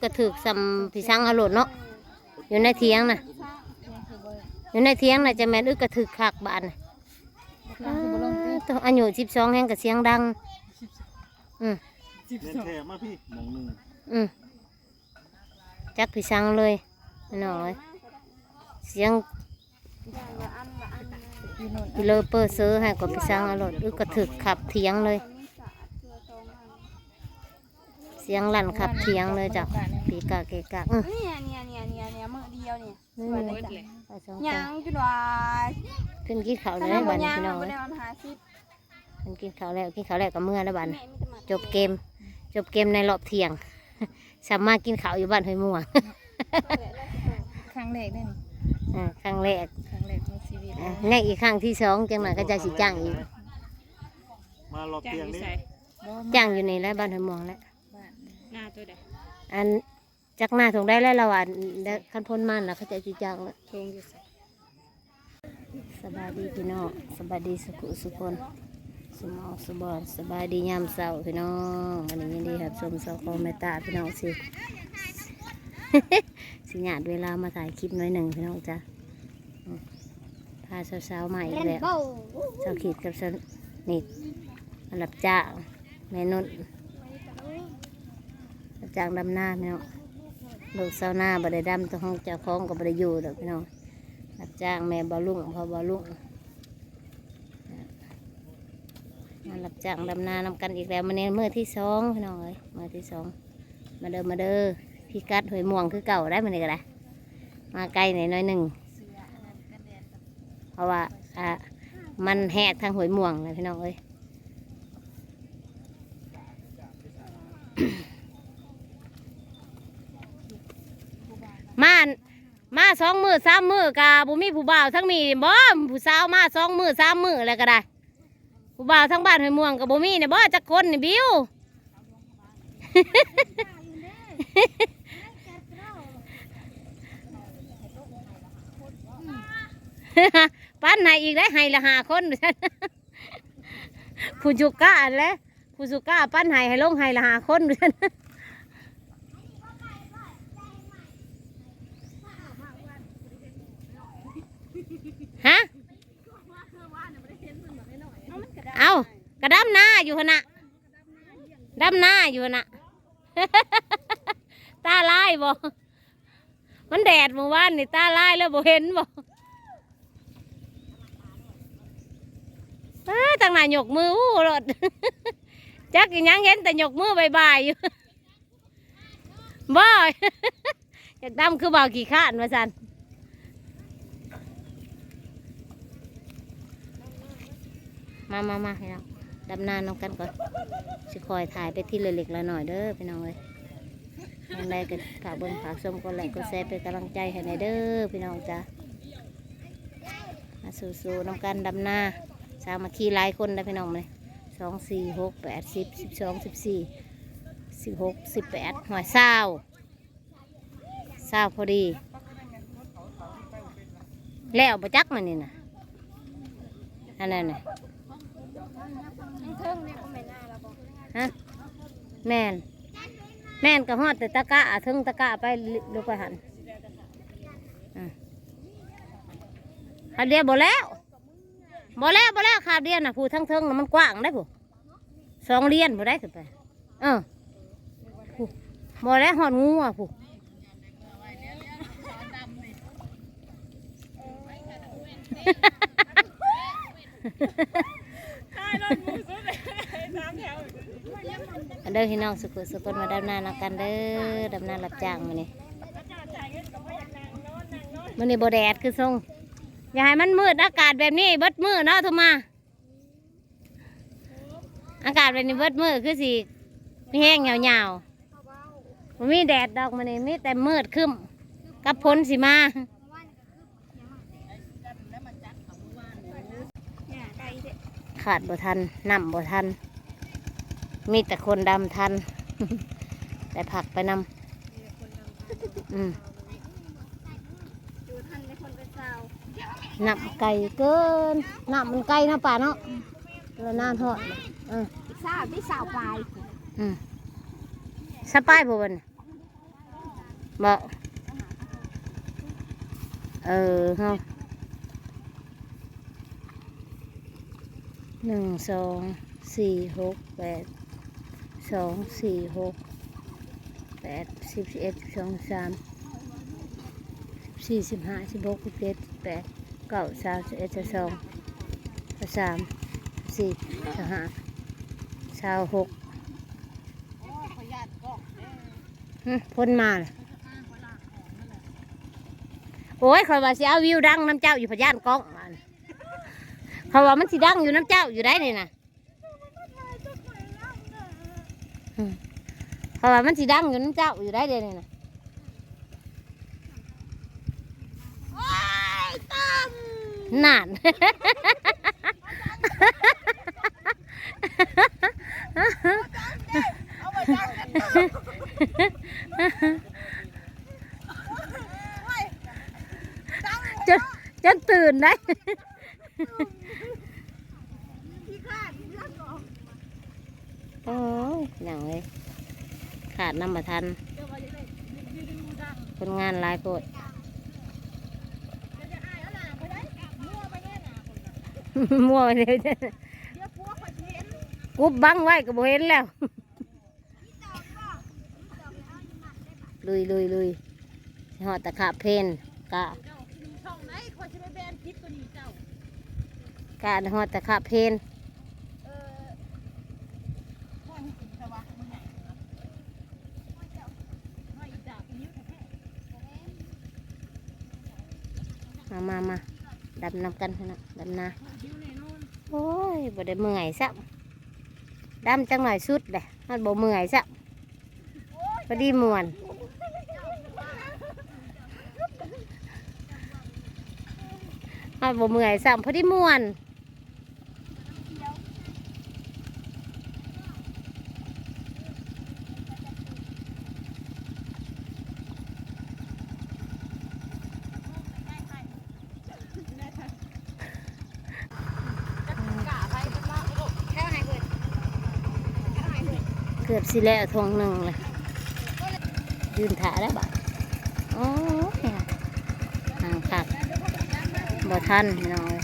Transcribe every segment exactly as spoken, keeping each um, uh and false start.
กระถืกส่ำพี่สังเอาโลดเนาะ อยู่ในเถียงน่ะ อยู่ในเถียงน่ะจะแม่นอึกกระถืกคักบาดน่ะ อ้า โธ่ อายุสิบสองแฮงก็เสียงดัง อืม แม่นแท้มาพี่หม่องหนึ่ง อืม จักพี่สังเลยน้อย เสียง อีเลอเปอร์เซอร์ให้ก็พี่สังเอาโลด อึกกระถืกขับเถียงเลย เสียงลั่นขับเถียงเลยจ้ะ ปีกะเกะกะ อื้อ เนี่ยเนี่ยเนี่ยเนี่ยเนี่ยมื้อเดียวนี่ อืม สวยเลยจ้ะ ไปสอง ย่างจนว่า ขึ้นกินข้าว ข เลย นาดบ่ บัดนี้ ย่าง พี่น้อง บ่ได้มาหาสิบ มันกินข้าวแล้ว กินข้าวแล้วก็เมือแล้วบัดนี้ แม่มีแต่หมาก จบเกม จบเกมในรอบเที่ยง สามารถกินข้าวอยู่บ้านห้วยม่วง ครั้งแรกเด้นี่ อ่า ครั้งแรก ครั้งแรกของชีวิต อ่า ยังอีกครั้งที่สอง จังหน่อยก็จะสิจ้างอีก มารอบเที่ยงนี้ จ้างอยู่ไส บ่ จ้างอยู่นี่แหละ บ้านห้วยม่วงแหละ บ้าน หน้าตัวใด อัน จักหน้าทงได้แล้ว ละว่า คันพ้นมันแล้วเขาจะสิจ้างแล้ว ทงอยู่ไส สบายดีพี่น้อง สบายดีสุขุสุคน สมองสุบอน สบายดียามเช้าพี่น้อง วันนี้ยินดีรับชมสาวของแม่ตาพี่น้องสิ สิหยาดเวลามาถ่ายคลิปหน่อยหนึ่งพี่น้องจ้ะ อืม พาสาวๆมาอีกแล้ว สาวขีดกับสาวนิดมารับจ้าง แม่นุ่น รับจ้างดำนาพี่น้อง ลูกชาวนาบ่ได้ดำ ตัวของเจ้าของก็บ่ได้อยู่ดอกพี่น้อง รับจ้างแม่บ่าวลุง พ่อบ่าวลุง มารับจ้างดำนานำกันอีกแล้ว มื้อนี้มื้อที่สองพี่น้องเอ้ย มื้อที่สอง มาเด้อ มาเด้อ พิกัดห้วยม่วงคือเก่าได้มื้อนี้ก็ได้ มาไกลหน่อยหน่อยหนึ่ง เพราะว่า อ่ะ มันแหกทางห้วยม่วงนะพี่น้องเอ้ย มา มาสองมื้อสามมื้อกะบ่มีผู้บ่าวทั้งนี้บ่ ผู้สาวมาสองมื้อสามมื้อแล้วก็ได้ ผู้บ่าวทั้งบ้านห้วยม่วงก็บ่มีเนี่ยบ่ จักคนนี่บิว ปันให้อีกได้ ให้ละห้าคน ผู้จุกกะอันแหละ ผู้สุกะปันให้ ให้ลงให้ละห้าคน ฮะ เอ้า กะดำนาอยู่หั่นน่ะ ดำนาอยู่หั่นน่ะ ตาลายบ่ มันแดดมื้อวานนี่ ตาลายแล้วบ่เห็นบ่ เอ้ย ทางหน้ายกมืออู้โลด จักอีหยัง เห็นแต่ยกมือบายบายอยู่ บ่ อยากดำคือบ่าวขี้คร้านว่าซั่น มามามาพี่น้อง ดำนานำกันก่อน สิคอยถ่ายไปทีละเล็กละน้อยเด้อพี่น้องเอ้ย ทางใดก็ฝากเบิ่งฝากชม กดไลค์กดแชร์เป็นกำลังใจให้แหน่เด้อพี่น้องจ้า มาสู้ๆนำกันดำนา สามัคคีหลายคนนะพี่น้องเลย สอง สี่ หก แปด สิบ สิบสอง สิบสี่ สิบหก สิบแปด หน่วยซาว ซาวพอดี แล้วบ่จักมันนี่นะ อันนั้นน่ะ ฮะ แม่น แม่นก็ฮอดแต่ตะกะ เทิงตะกะไป ลูกไปหั่น อ่ะ คาบเดียวบ่แล้ว บ่แล้ว บ่แล้ว คาบเดียวน่ะ ผู้ทั้งเทิงน่ะมันกว้างได้ผู้ สองเลียนผู้ได้ขึ้นไป เออ ผู้ บ่แล้ว ฮอดงัวผู้ อันเด้อพี่น้องสุขุสุคนมาดำนานำกันเด้อ ดำนารับจ้างมื้อนี้ มื้อนี้บ่แดดคือทรง อย่าให้มันมืด อากาศแบบนี้เบิดมื้อเนาะ ทุกมา อากาศแบบนี้เบิดมื้อคือสิมีแฮงยาวๆ บ่มีแดดดอกมื้อนี้ มีแต่มืดครึ้ม กับฝนสิมา ขาดบ่ทัน น้ำบ่ทัน มีแต่คนดำทัน ได้ผักไปนำ อืม น้ำไกลเกิน น้ำมันไกลเนาะป้าเนาะ แล้วน้ำทอด เออ อีกซาว ได้ซาวปลาย อืม ซาวปลายบ่บัดนี้ บ่ เออ เฮา หนึ่ง สอง สี่ หก แปด สอง สี่ หก แปด สิบ สิบเอ็ด สิบสอง สิบสาม สิบสี่ สิบห้า สิบหก สิบเจ็ด สิบแปด เก้า สาม สิบเอ็ด สิบสอง สิบสาม สิบสี่ สิบห้า สิบหก หึ พ้นมาล่ะ โอ้ย ข้อยว่าสิเอาวิวดังนำเจ้าอยู่ พะย้านกล้องมัน ข้อยว่ามันสิดังอยู่นำเจ้าอยู่ได้นี่นะ อืม ข้อยว่ามันสิดังอยู่นำเจ้าอยู่ได้เดี๋ยวนี้นะ โอ้ย ตั้ง นั่น เอามาตั้งกันเถอะ โอ้ย ตั้ง จน จนตื่นได้ โอ้ย หยังเลย ขาดน้ำบ่ทัน คนงานหลายโพด มั่วไปเลย กุบบังไว้ก็บ่เห็นแล้ว ลุย ลุย ลุย สิฮอดตะขาบเพน กะ กะฮอดตะขาบเพน มา มา มา ดำนำกันพี่น้อง ดำนา โอ้ย บ่ได้เมื่อยซ้ำ ดำจังหน่อยสุดเลย มันบ่เมื่อยซ้ำ พอดีม่วน มันบ่เมื่อยซ้ำ พอดีม่วน เกือบสิแล้วทงหนึ่งเลย ยืนถ่าแล้วบ่ โอ้ย นั่งพัก บ่ทันพี่น้องเอ้ย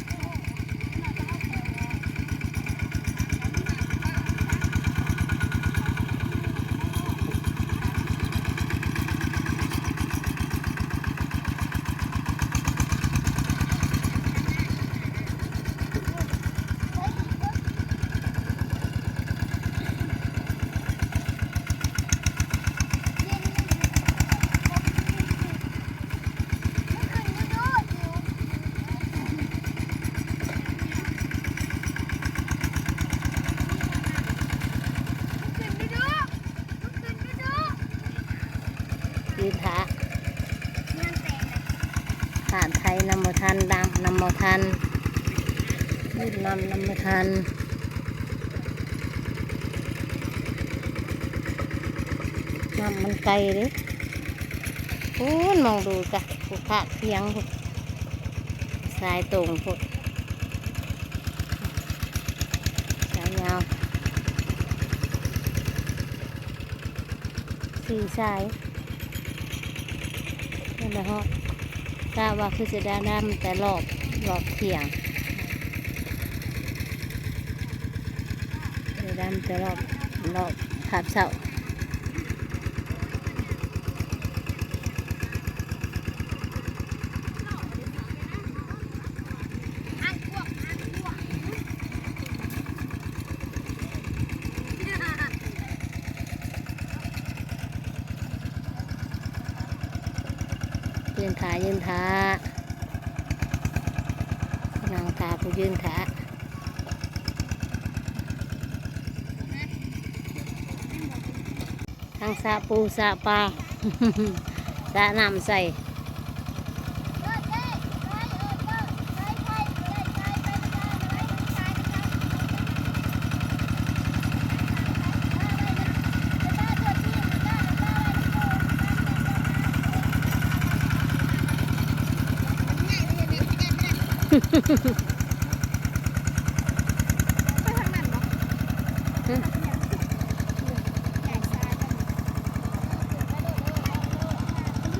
ยืนถ่า ถ่านไทยนำบ่ทัน ดำนำบ่ทัน ยืนนำนำบ่ทัน น้ำมันไกลเด้ พู้นมองดูจ้ะ ผูกขาดเพียงพุ้น สายตรงพุ้น สายยาว สี่สาย นั่นแหละฮะ กะว่าคือจะได้ดำแต่รอบ รอบเที่ยง ได้ดำแต่รอบ รอบคาบเช้า ยืนถ่า ยืนถ่า นั่งถ่า ผู้ยืนถ่า ทั้งสระปูสระปลา สระน้ำใส่ ไปทางนั้นบ่ อืม ใหญ่ทรายกัน มัน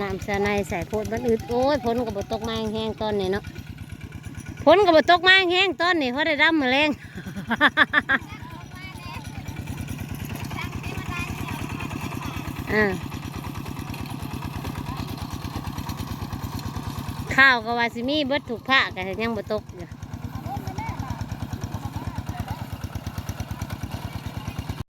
น้ำสะในใส่โพดมันอึด โอ้ย ฝนก็บ่ตกมาแฮงๆตอนนี้เนาะ ฝนก็บ่ตกมาแฮงๆตอนนี้ เพราะได้ดำมื้อแลง อ่า ข่าวก็ว่าสิมีเบิดทุกภาค ก็ยังบ่ตกอยู่